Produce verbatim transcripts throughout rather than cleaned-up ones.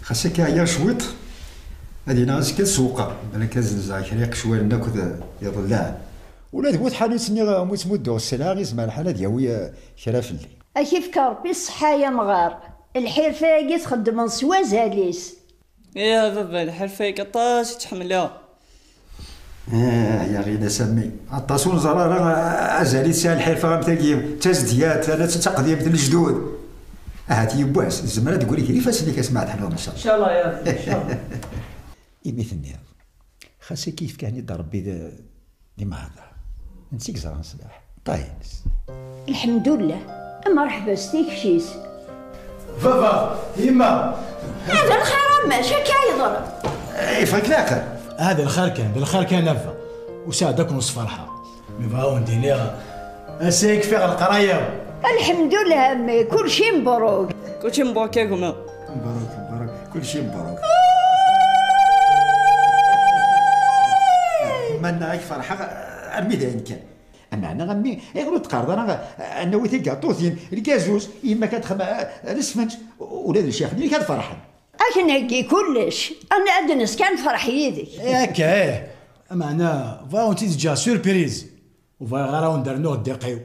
Xas akka ɛyiɣ cwiṭ, ad iniɣ azekka ad sewqeɣ, balak ad zzenzeɣ kra iqecwalen akked iḍellaɛen. Ula d bu tḥanut-nni umi ttmudduɣ sselɛa, izmer lḥal ad yawi, eh, kra fell-i. Ad k-ifk Ṛebbi ṣṣeḥḥa ay amɣar. Lḥirfa-agi txeddmeḍ s wazal-is. Ih a baba, lḥirfa-agi aṭas i tt-ḥemmleɣ. Ah, ya ɣilas a mmi, aṭas ur neẓri ara azal i tesɛa lḥirfa am tagi, d tazedyat, ala d taqdimt n lejdud. Ahat yiwwas, tzemreḍ ad d-tegri kra ifassen-ik a Smaɛd Ḥelluḍ, ncallah. Ncallah ya Rebbi, ncallah. Imi tenniḍ, xas akka yefka-ten-id Rebbi d, d imeɛḍar, netta i yeẓran ṣṣlaḥ, ṭṭay-ines. Lḥemdullah, mreḥba s tikci-s. Baba, yemma. Hada lxir a mac, akka yeḍra. Yeffeɣ-ik leɛqel. Hada lxir kan, d lxir kan a baba. Usiɣ-d ad ken-sferḥeɣ. Mi bɣiɣ ad wen-d-iniɣ, ass-a i kfiɣ leqraya-w. Lḥemdullah a mmi, kulci mebruk. Kulci mebruk a gma. Mebruk, mebruk, kulci mebruk. Ma nniɣ-ak ferḥeɣ armi d ayen kan. Ameɛna a mmi, ayɣer ur d-teqqareḍ ara ad nawi tigaṭutin, lgazuz, yemma-k ad texdem, eh, lesfenǧ, ula d lecyax-nni-inek ad ferḥen. Ad k-nheggi kullec, ad, ad d-nes kan nefreḥ yid-k. Akka, ih. Ameɛna, bɣiɣ ad wen-tt-id-ǧǧeɣ surprise. Ur bɣiɣ ara ad wen-d-rnuɣ ddiq-iw.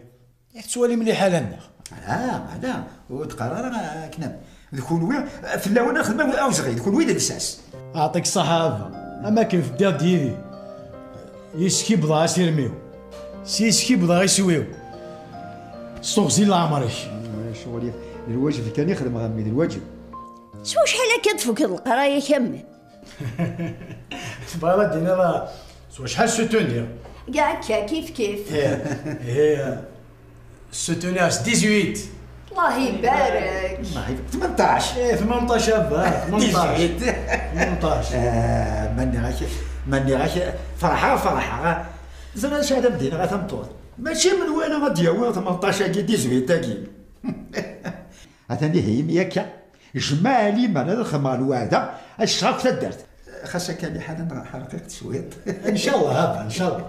Yak tettwalim liḥala-nneɣ. Ah, meɛna, ur d-qqar ara akken am-, d kunwi, fell-awen ad xedmeɣ awezɣi, d kunwi i d lsas. Ɛṭik ṣṣaḥa a baba, am akken teddiḍ-d yid-i. Yes-k i wwḍeɣ asirem-iw. S yes-k i wwḍeɣ iswi-w. S teɣzi n leɛmer-ik. Ah, ccɣel-ik, d lwajeb kan i xedmeɣ a mmi, d lwajeb. S wacḥal akka d-tfukeḍ leqraya-k a mmi? Tebɣiḍ ad d-tiniḍ s wacḥal soutenir? Kkac akka, kif kif. Ih, ih, soutenir s dix-huit. Allah ibarek. Allah ibarek. Tmenṭac. Ih, tmenṭac a baba, tmenṭac. Dix-huit. Tmenṭac. Ah, ma nniɣ-ak, ma nniɣ-ak, ferḥeɣ, ferḥeɣ. Ẓriɣ acu ara m-d-iniɣ a tameṭṭut. Mačči menwala ad d-yawi tmenṭac-agi, dix-huit-agi. Atan ihi imi akka. Jmaɛ liman ad xedmeɣ lweɛda, ad ččeɣ akk taddart. Xas akka liḥala neɣ ḥerqiɣ-t cwiṭ. Ncallah a baba, ncallah.